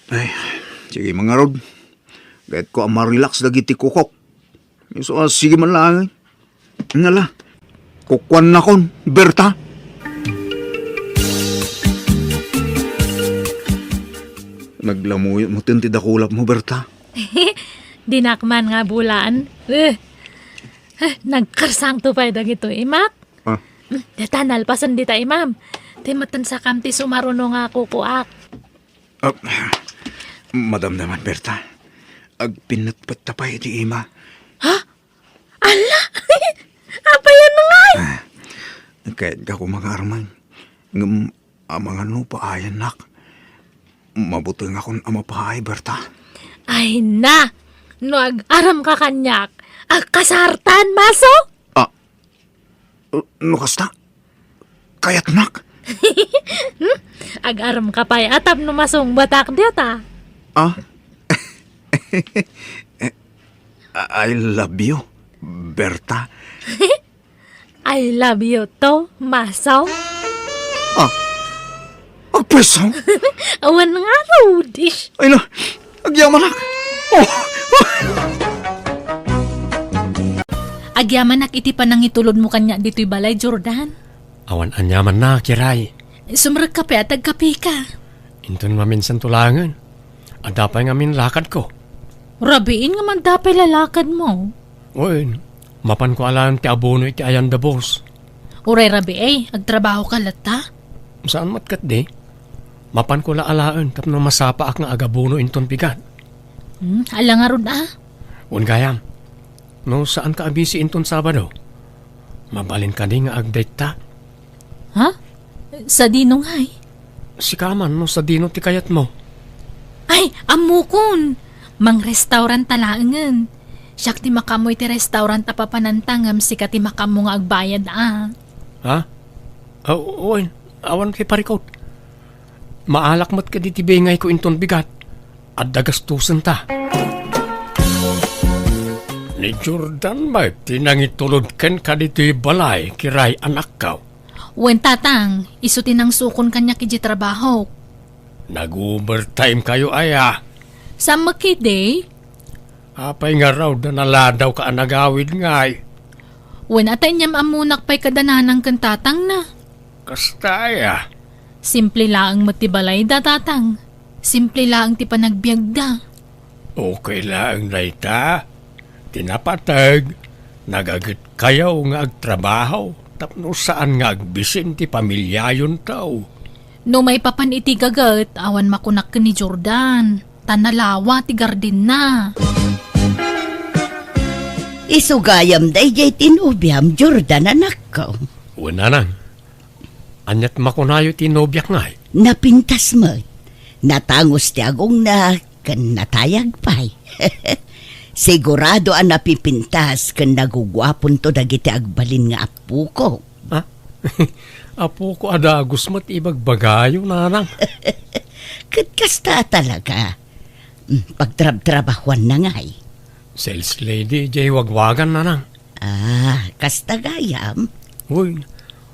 Ay, sige, mangarud. Kayatko a marelax dagiti kukok. Isu a sige man laeng. Nala. Kukuannakon, Berta. Naglamuyot mo ti dakulap mo, Berta. Dinak man nga bulaan. Eh. Eh, nagkarsangto pay dagitoy imak. Ah. Deta, nalpasen dita imam. Ti matansakam ti sumaruno nga kukuak. Ah, madamdama, Berta. Agpinnetpet ta pay iti ima. Ha? Ala! Apayan ngay? Ah, kayat ka koma nga arman. Ngem, amangan no paayannak. Mabutengakon a mapaay, Berta. Ay na! No ag-aram ka kaniak, agkasartan, Maso? Ah, no kasta, kayatnak. Hmm? Ag-aram ka pay a tapno masungbatak dita. Ah? I love you, Berta. I love you too, Maso. Ah, agpwesaw? Awan nga, Rudish. Ay na, agyamanak. Oh. Agyamanak iti panangitulodmo kaniak ditoy balay, Jordan. Awan aniamanna, Kiray. Sumrekka pay a tagkapika. Inton maminsan to laengen. Adda pay ngamin lakadko. Rabiin nga adda pay lalakadmo. Wen, mapanko alaen ti abono iti ayan da boss. Uray rabii, agtrabahoka latta? Saan met ketdi. Mapanko la alaen tapno masapaak nga agabono inton bigat. Hmm, ala ngarud a? Wen gayam. No saanka a busy inton Sabado, mabalin kadi nga ag-date ta? Ha? Sadino ngay? Sika man no sadino ti kayatmo. Ay, ammokon! Mang-restaurant ta laengen. Siak ti makaammo iti restaurant a papananta ngem sika ti makaammo nga agbayad a. Ha? Aw, wen, awan ti parikut. Maalak met kadi ti bingayko inton bigat. Adda gastosenta. Ni Jordan met ti nangitulod kenka ditoy balay, Kiray, anakko. Wen, Tatang, isu ti nangsukon kaniak iti trabahok. Nag-overtime kayo aya? Saan met ketdi? Apay ngarud a naladawka a nagawid ngay? Wen, ata inyam ammonak pay kada nanang ken tatangna. Kasta aya? Simple laeng met ti balayda, Tatang. Simple laeng ti panagbiagda. Okay laeng dayta. Ti napateg, nagaget kayo nga agtrabaho tapno saan nga agbisin ti pamiliayonto. No maipapan iti gaget, awan makunak ken ni Jordan, ta nalawa ti gardenna. Isu gayam daydiay ti nobiam, Jordan, anakko. Wen, nanang. Aniat makunayo ti nobiak ngay? Napintas met. Natangos ti agongna ken natayag pay. Sigurado a napipintas ken naguguaponto dagiti agbalin nga apoko. Ha? Apoko a dagus met ibagbagayo, nanang. Ket kasta talaga. Mm, pagtrabtrabahuanna ngay. Sales lady, jay wagwagan, nanang. Ah, kasta gayam? Uy,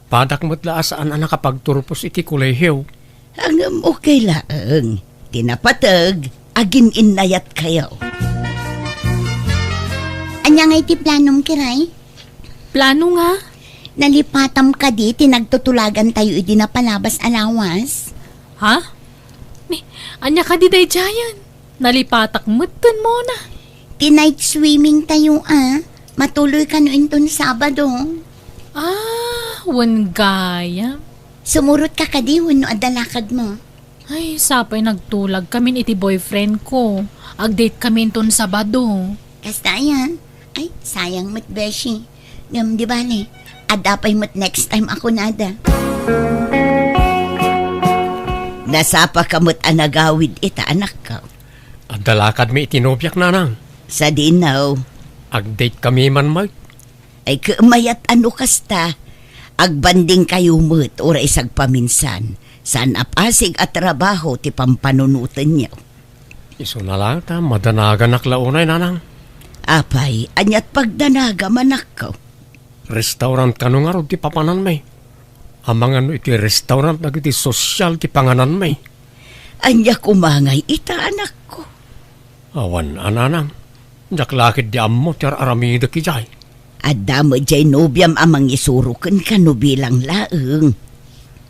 padak met la a saan a nakapagturpos iti kolehiyo. Ngem okay laeng. Ti napateg, agin-innayat kayo. Ania ngay ti planom, Kiray? Plano nga? Nalipatam kadi ti nagtutulagan tayo idi napalabas a lawas? Ha? Ni, ania kadi daydiayen? Nalipatak metten, Mona. Ti night swimming tayo, a. Matuloy kano inton Sabado. Ah, wen gayam. Sumurot ka kadi wenno adda lakad mo? Ay, sapay nagtulag kamin iti boyfriend ko. Ag-date kami inton Sabado. Kasta aya? Ay, sayang met, beshi. Ngem di bale, adda pay met next time a kunada. Nasapa ka met a nagawid ita, anakko. Adda lakadmi iti nobiak, nanang. Sadino? Ag-date kami man met. Ay, ket mayat a no kasta. Agbanding kayo met uray sagpaminsan. Saan a pasig a trabaho ti pampanunotenyo. Isuna la ta madanaganak la unay, nanang. Apay, aniat pagdanagam, anakko? Restaurant kano ngarud ti papananmi? Amangan no iti restaurant dagiti sosyal ti pangananmi. Ania koma ngay ita, anakko? Awan a, nanang. Diak la ketdi ammo ti ar-aramidek idiay. Adda met diay nobiam a mangisuro kenka no bilang laeng.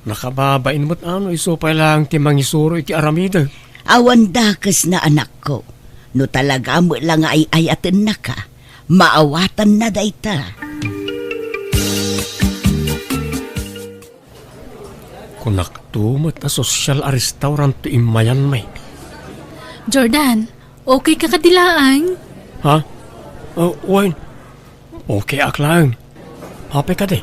Nakababain met a no isu pay laeng ti mangisuro iti aramidek. Awan dakesna, anakko. No talaga met la nga ay-ayatennaka, maawatanna dayta. Kunakto met a sosyal a restaurant ti immayanmi. Jordan, okay ka kadi laeng? Ha? Oh, wen. Okay ak laeng. Apay kadi?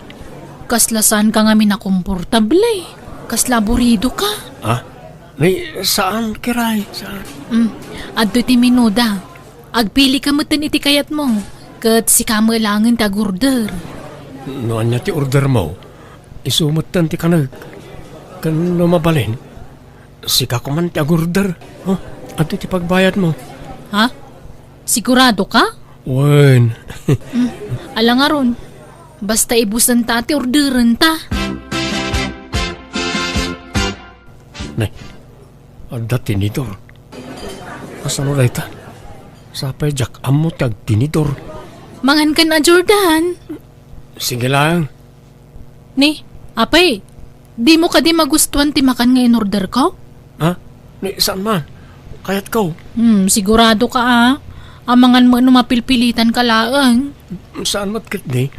Kasla saan ka ngamin a komportable. Kasla aburido ka. Ha? Ni, saan, Kiray? Saan? Mm, adtoy ti menuda. Agpili ka metten iti kayatmo. Ket sika met laengen ti agorder. No ania ti ordermo? Isu metten ti kanek. Ken no mabalin, sika koman ti agorder. Oh, adtoy ti pagbayadmo. Ha? Sigurado ka? Wen. Mm, ala ngarud. Basta ibusenta ti orderenta. Nay, adda tinidor. Kasano dayta? Sapay diak ammo ti agtinidor. Mangankan a, Jordan. Sige laeng. Ni, apay, dimo kadi magustuan ti makan nga inorderko? Ha? Ni, saan man? Kayatko. Hmm, sigurado ka, a. Amangan mo no mapilpilitan ka laeng. Saan met ketdi?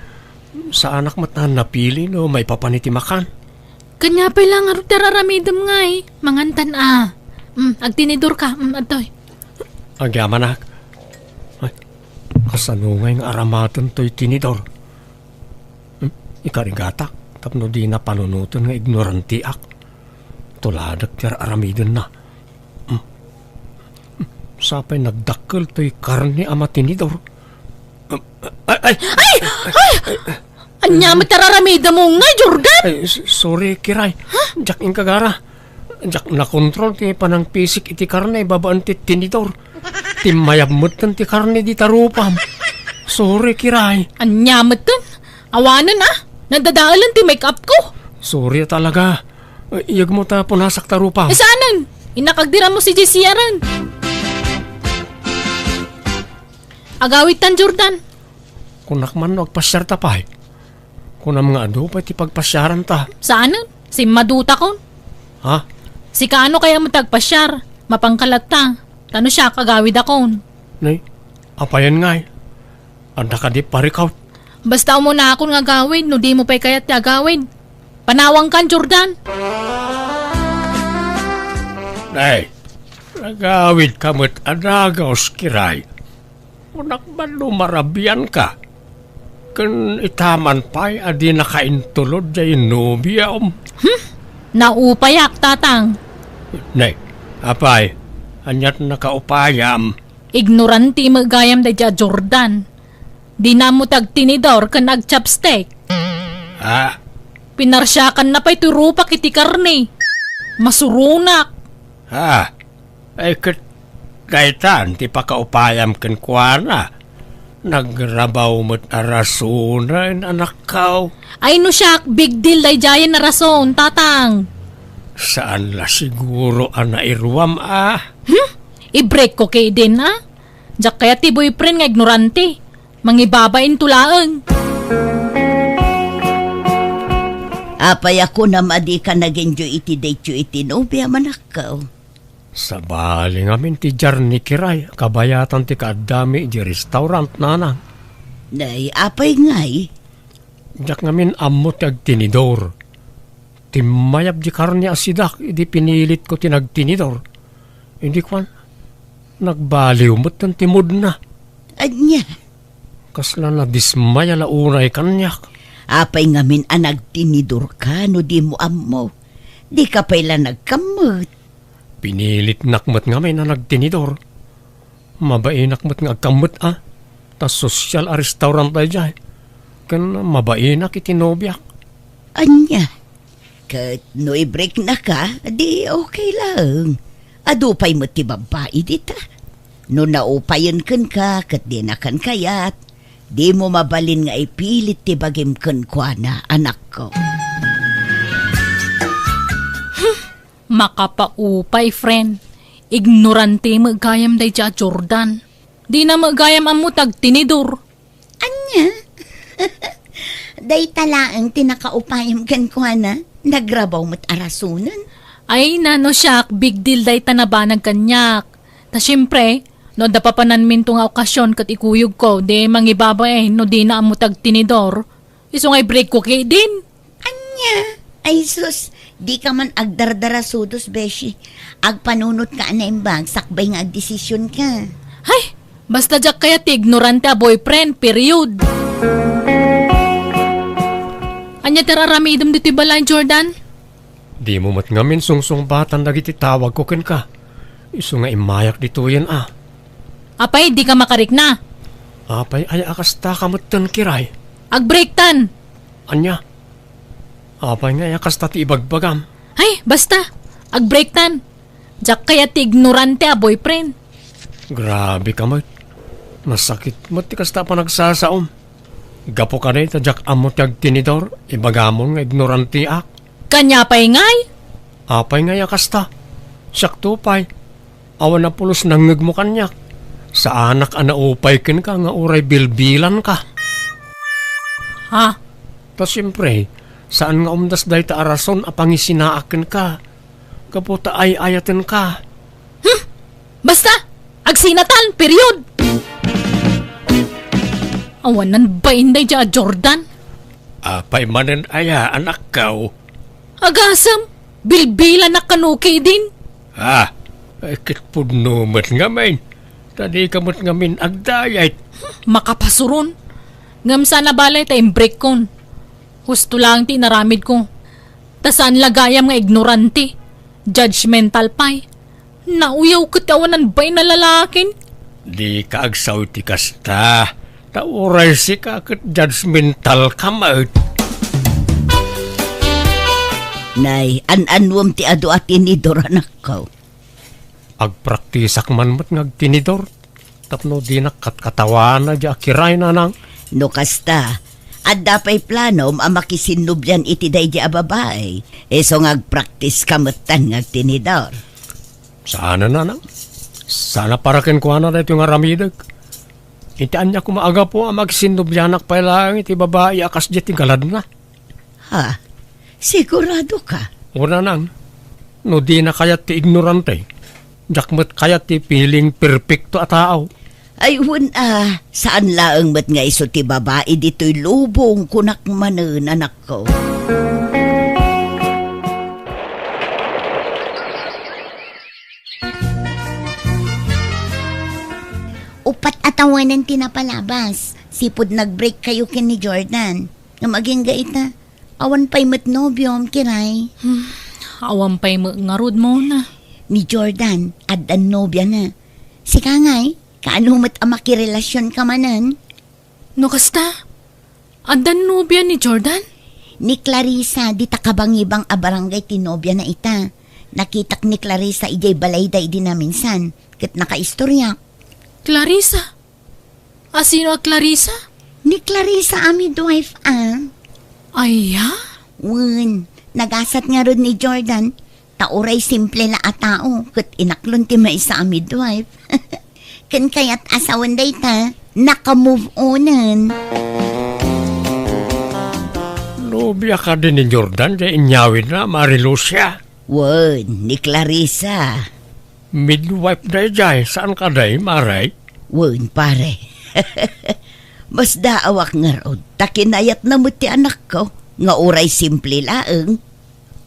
Saanak met a napili no maipapan iti makan. Kaniapay la ngarud ti ar-aramidem ngay. Mangantan a. Hmm, agtinidor ka. Hmm, adtoy. Agyamanak. Ay, kasano ngay nga aramaten toy tinidor? Hmm, ikarigatak tapno dina panunoten nga ignorantiak. Tuladek ti ar-aramidenna. Hmm. Hmm. Sapay nagdakkel toy karne a matinidor. Hmm. Ay, ay! Ay! Ay! Ania met ti ar-aramidem mo ngay, Jordan? Ay, s-, sorry, Kiray. Ha? Diak inkagara. Diak nakontrol ti panangpisik iti karne babaen ti tinidor. Timmayab metten ti karne dita rupam. Sorry, Kiray. Ania metten? Awanen, ah. Nadadaelen ti make-up ko. Sorry talaga. Iyegmo ta punasak ta rupa. Eh, saanen? Innak agdirammo si J C R-en. Agawidtan, Jordan. Kunak man no agpasiar ta pay. Kunam nga adu pay ti pagpasiaran ta. Saanen? Simmadutakon. Ha? Sika, ano kaya mo ti agpasiar? Mapangkalatta. Ta no siak, agawidakon. Nay, apayen ngay? Adda kadi parikaw? Basta umunakon nga agawid, no dimo pay kayat ti agawid. Panawangkan, Jordan. Nay, nagawidka met a dagus, Kiray. Kunak man no marabianka. Ken ita man pay a dinaka intulod diay nobiam. Hmm? Naupayak, Tatang. Nay, apay, aniat nakaupayam? Ignorante met gayam daydiay a Jordan. Dina ammo ti agtinidor ken agchopstick. Ah? Pinarsiakanna pay ti rupak iti karne. Masuronak. Ah, ay ket daytan ti pakaupayam kenkuana. Nagrabaw met a rasonen, anakko. Ay no siak, big deal daydiayen a rason, Tatang. Saan la siguro a nairuam, ah? Hmm? I-break ko ketdin, ah? Diak kayat ti boyfriend nga ignorante. Mangibabainto laeng. Apay a kunam a dika nag-enjoy iti date-yo iti nobiam, anakko? Sabali ngamin ti journey, Kiray, kabayatan ti kaaddami idiay restaurant, nanang. Nay, apay ngay? Diak ngamin ammo ti agtinidor. Timmayab di karne a sidak idi pinilitko ti nagtinidor. Idi kuan, nagbaliw metten ti moodna. Ania? Kasla nadismaya la unay kaniak. Apay ngamin a nagtinidorka no dimo ammo? Dika pay la nagkammet. Pinilitnak met ngamin a nagtinidor. Mabainak met nga agkammet a. Ta sosyal a restaurant daydiay. Ken mabainak iti nobiak. Ania? Ket no i-breaknaka, di okay laeng. Adu pay met ti babbai dita. No naupayen kenka ket dinakan kayat, dimo mabalin nga ipilit ti bagim kenkuana, anakko. Makapaupay, friend. Ignorante met gayam daydiay a Jordan. Dina met gayam ammo ti agtinidor. Ania? Dayta laeng ti nakaupayam kenkuana, nagrabaw met a rasonen. Ay, nano siak, big deal dayta nabanag kaniak. Ta siempre, no adda papananminto nga okasion ket ikuyogko, di mangibabain no dina ammo ti agtinidor. Isu nga i-break ko ketdin. Ania? Ay sus, dika man agdardarasudos, beshi. Agpanunotka a naimbag sakbay nga agdesisionka. Hay! Basta diak kayat ti ignorante a boyfriend, period. Ania ti ar-aramidem ditoy balay, Jordan? Dimo met ngamin sungsungbatan dagiti tawagko kenka. Isu nga immayak ditoyen a. Apay, dika makarikna? Apay aya a kasta ka metten, Kiray? Ag-breaktan! Ania? Apay nga aya kasta ti ibagbagam? Ay, basta! Ag-breaktan! Diak kayat ti ignorante a boyfriend. Grabe ka met. Masakit met ti kasta a panagsasaom. Gapu kadi ta diak ammo ti agtinidor, ibagamon nga ignoranteak. Kania pay ngay? Apay ngay a kasta? Siakto pay. Awan a pulos nangngegmo kaniak. Saanak a naupay kenka nga uray bilbilanka. Ha? Ta siempre, saan nga umdas dayta a rason a pangisinaak kenka. Gapu ta ay-ayatenka. Hmm? Basta, agsinatan, period! Awanan bain daydiay a Jordan. Apay manen aya, anakko? Agasem, bilbilanak kano ketdin. Ah, ay ket pudno met ngamin. Ta dika met ngamin agdayet. Makapasuron. Ngem saan a bale ta imbreakkon. Husto laeng ti inaramidko. Ta saan la gayam nga ignorante. Judgmental pay. Nauyaw ket awanan bain a lalakin. Dika agsaw iti kasta. Ta uray sika ket judgmental ka met. Nay, an-anuem ti adu a tinidor, anakko? Agpraktisak man met nga agtinidor. Tapno dinak katkatawana diay a kiray, nanang. No kasta, adda pay planom a makisinnobian iti daydi a babai? Isu nga agpraktiska metten nga agtinidor. Saan, nanang. Saan a para kenkuana daytoy nga aramidek. Iti ania koma a gapu a makisinnobianak pay laeng iti babai a kasdiay ti galadna? Ha? Sigurado ka? O, nanang, no dina kayat ti ignorante, diak met kayat ti piling perpekto a tao. Ay, wen a, saan laeng met nga isu ti babai ditoy lubong, kunak manen, anakko. Uppat a tawenan ti napalabas. Sipud nag-break kayo ken ni Jordan. Ngem agingga ita, awan pay met nobiom, kiray. Hmm, awan pay met ngarud, Mona. Ni Jordan, addan nobiana. Sika ngay, kaano met a makirelasionka manen? No kasta, addan nobia ni Jordan? Ni Clarissa, dita kabangibang a barangay ti nobiana ita. Nakitak ni Clarissa idiay balayda idi naminsan, ket nakaistoriak. Clarissa? Asino a Clarissa? Ni Clarissa a midwife a. Aya? Wen, nagasat ngarud ni Jordan, ta uray simple la a tao, ket inaklon ti maysa a midwife. Ken kayat a sawen dayta, naka-move onen. Nobia kadi ni Jordan diay inyawidna, Mare Lucia? Wen, ni Clarissa. Midwife daydiay, saan kadi, Mare? Wen, pare. Masdaawak ngarud, ta kinayatna met ti anakko, nga uray simple laeng.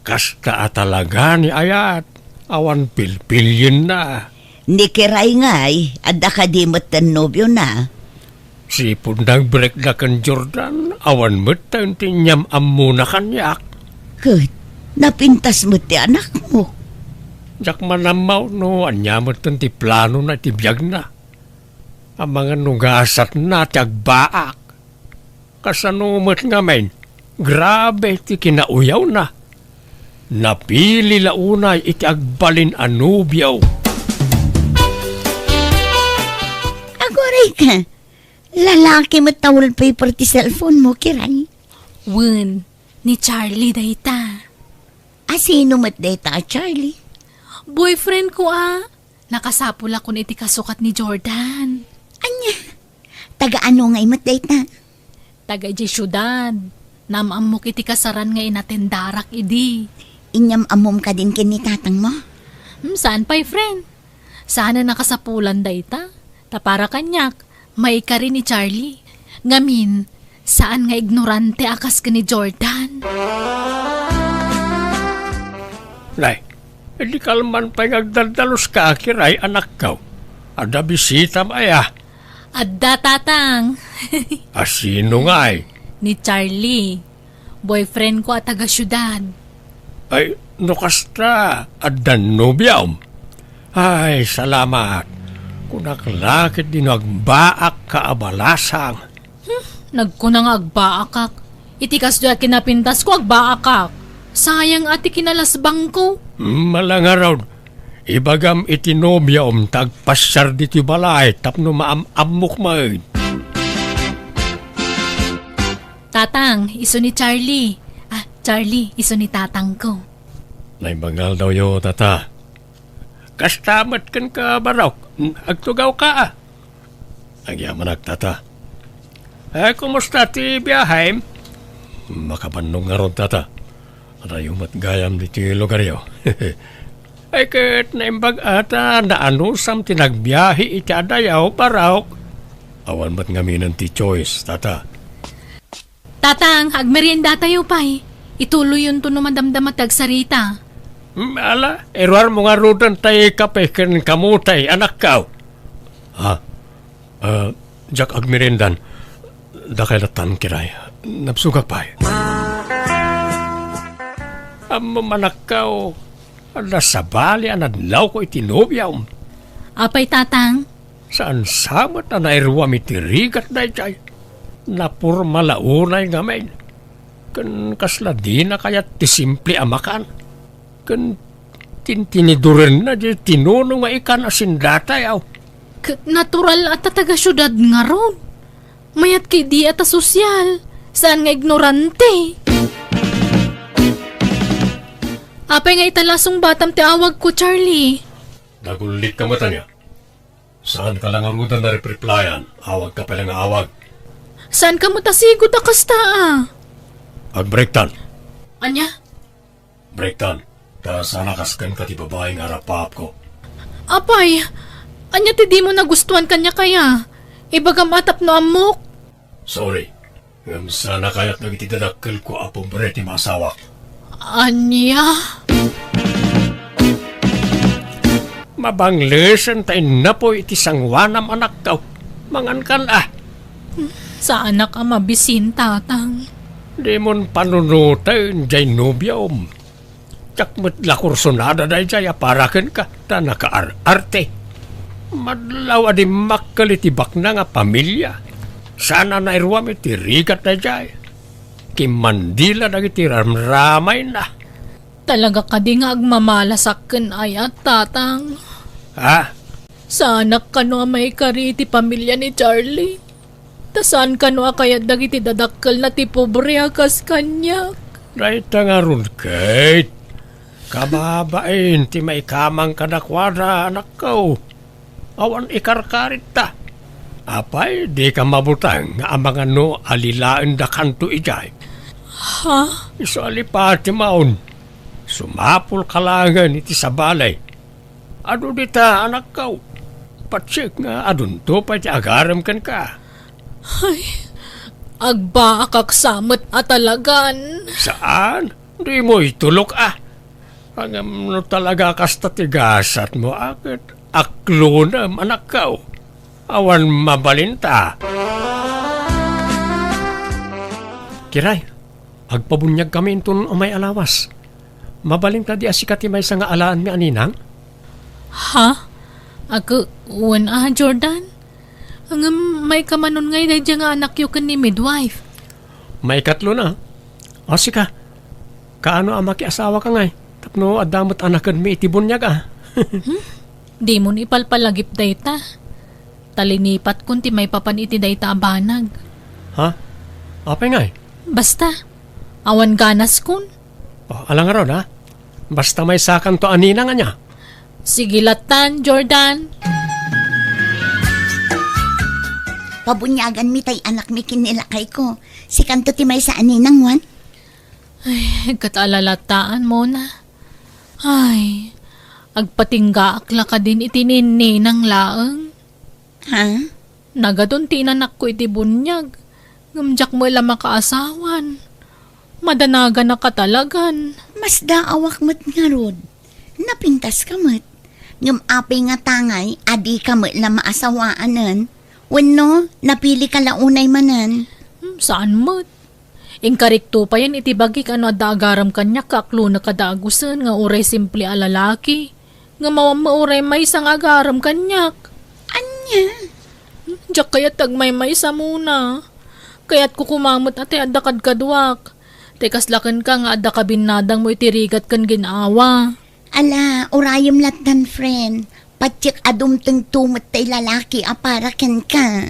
Kasta a talaga ni ayat, awan pilpilienna. Ni Kiray ngay, adda kadi metten nobiona? Sipud nag-breakda ken Jordan, awan metten ti inyam-ammona kaniak. Ket, napintas met ti anakmo. Diak manammaw no ania metten ti planona iti biagna. Amangan no gasatna ti agbaak. Kasano met ngamin, grabe ti kinauyawna. Napili la unay iti agbalin a nobio. Aguray ka, lalaki met ta wallpaper ti cellphone mo, Kiray. Wen, ni Charlie dayta. Asino met dayta a Charlie? Boyfriend ko a. Nakasapulakon iti kasukat ni Jordan. Ania? Taga ano ngay met dayta? Taga idiay siudad. Naam-ammok iti kasaran nga inatendarak idi. Inyam-ammom kadin ken ni tatangmo? Hmm, saan pay, friend? Saan a nakasapulan dayta? Ta para kaniak, maikari ni Charlie. Ngamin, saan nga ignorante a kas ken ni Jordan. Nay, idi kalman pay nga agdaldaluska, Kiray, anakko. Adda bisitam aya? Adda, Tatang. Asino ngay? Ni Charlie. Boyfriend ko a taga-siudad. Ay, no kasta, addan nobiam? Ay, salamat. Kunak la ketdi no agbaakka a balasang. Hmm, nagkuna nga agbaakak. Iti kasdiay a kinapintasko, agbaakak. Sayang a ti kinalasbangko. Hmm, ala ngarud. Ibagam iti nobiom ta agpasiar ditoy balay tapno maam-ammok met. Tatang, isu ni Charlie. Ah, Charlie, isu ni tatangko. Naimbag nga aldawyo, tata. Kasta met kenka, Barok. Agtugawka, a. Agyamanak, tata. Eh, kumusta ti biahem? Makabannog ngarud, tata. Adayo met gayam ditoy lugaryo. Ay, ket naimbag a ta naanusam ti nagbiahe iti adayo, Barok. Awan met ngaminen ti choice, tata. Tatang, agmeriendatayo pay. Ituloyonto no madamdama ti agsarita. Mm, ala, iruarmo ngaruden tay kape ken kamote, anakko. Ha? Ah, diak agmeriendan. Dakay lattan, Kiray. Nabsogak pay. Ammom, anakko, adda sabali a nadlawko iti nobiom. Apay, Tatang? Saan sa met a nairuam iti rigat daydiay? Naporma la unay ngamin. Ken kasla dina kayat ti simple a makan. Ken tintinidorenna diay tinuno nga ikan a sindatayo. Ket natural a ta taga-siudad ngarud. Mayat ket idi a ta sosyal, saan nga ignorante. Apay nga ita la a sungbatam ti awagko, Charlie? Nagullitka met ania? Saanka la ngaruden a rep-replyan, awagka pay la nga awag. Saanka met a sigud a kasta a? Agbreaktan. Ania? Breaktan, ta saan a kasken ka ti babai nga arapaapko. Apay, ania ti dimo nagustuan kaniak aya? Ibagam a tapno ammok. Sorry, ngem saan a kayat dagiti dadakkelko a pobre ti maasawak. Ania? Mabanglesen ta innapoy iti sangoanam, anakko. Mangankan a. Saanak a mabisin, tatang. Dimon panunoten jay nobiom. Diak met la kursunada dayjay a para kenka, ta nakaar-arte. Madlaw a dimmakkel iti bakna nga pamilia. Saan a nairuam iti rigat dayjay. Kimmandila dagiti ramramayna. Talaga kadi nga agmamalasak ken ayat, tatang? Ha? Saanak kano a maikari iti pamilia ni Charlie. Ta saan kano a kayat dagiti dadakkelna ti pobre a kas kaniak. Dayta ngarud, Kate. Kababain ti maikamang kadakuada, anakko. Awan ikarkaritta. Apay, dika mabuteng nga amangan no alilaendakanto idiay? Ha? Isu a lipatemaon. Sumapulka laengen iti sabali. Adu dita, anakko. Patiek nga adunto pay ti agarem kenka. Ay, agbaakak sa met a talagan. Saan? Dimo itulok a. Ngem no talaga kasta ti gasatmo, a ket aklonem, anakko. Awan mabalinta. Kiray, agpabuniagkami inton umay a lawas. Mabalin kadi a sika ti maysa nga alaenmi a ninang? Ha? Ako, wen a, Jordan? Ngem maikamanon ngay daydiay nga anakyo ken ni midwife? Maikatlo na. O sika, kaano a makiasawaka ngay? Tapno adda met anakenmi iti buniag a. Hmm? Dimon ipalpalagip dayta. Ta linipatkon ti maipapan iti dayta a banag. Ha? Apay ngay? Basta, awan ganaskon. O, ala ngarud, ha? Basta maysakanto a ninang ania. Sige latan, Jordan. Pabuniaganmi tay anakmi ken ni lakayko. Sikanto ti maysa a ninang, wen? Ay, ket ala lataan, Mona. Ay, agpatinggaak la kadin iti ninninang laeng. Ha? Nagadun ti inanakko iti buniag, ngem diak met la makaasawan. Madanaganak a talagan. Masdaawak met ngarud. Napintaska met. Ngem apay nga tangay a dika met la maasawaanen? Wenno, napilika la unay manen? Hmm, saan met. Inkarikto payen iti bagik a no adda agarem kaniak, kaaklonek a dagusen nga uray simple a lalaki. Ngem awan met uray maysa nga agarem kaniak. Ania? Diak kayat ti agmaymaysa, Mona. Kayatko koma met a tay adda kadkaduak. Tay kasla kenka nga adda kabinnadangmo iti rigat ken gin-awa. Ala, urayem lattan, friend. Patiek a dumtengto met tay lalaki a para kenka.